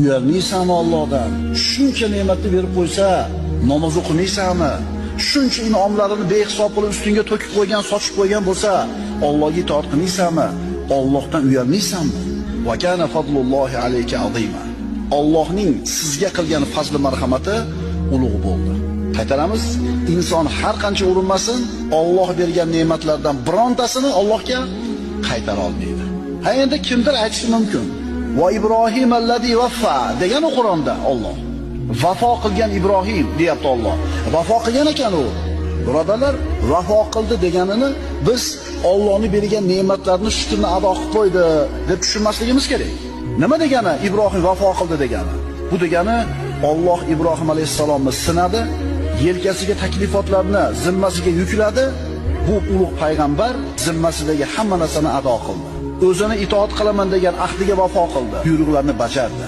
Uyalmaysanmi Allohdan? Shuncha ne'matni berib qo'ysa, namoz o'qimaysanmi? Shuncha in'omlarini behisob qilib ustingga to'kib qo'ygan, sochib qo'ygan bo'lsa, Allohga itoat qilmaysanmi? Allohdan uyalmaysanmi? Va kana fadlullohi alayka azima. Allohning sizga qilgan fazli marhamati ulug' bo'ldi. Qaytaramiz, inson har qancha urinmasin, Alloh bergan ne'matlardan birontasini Allohga qaytara olmaydi. Ha, endi kimdir aytishi mumkin. Va Ibrohim allazi vaffa degan u Qur'onda Alloh. Vafo qilgan Ibrohim deyapti Alloh. Vafo qilgan ekan u. Birodarlar, vafo qildi deganini biz Allohning bergan ne'matlarini shukrini ado qilib qo'ydi deb tushunmasligimiz kerak. Nima degani Ibrohim vafo qildi degani? Bu degani Alloh Ibrohim alayhissalomni sinadi, yelkasiga taklifotlarni zimmasiga yukladi. Bu ulug' payg'ambar zimmasidagi hamma narsani ado qildi. O'zini itoat qilaman degan ahdiga vafo qildi, buyruqlarni bajardi.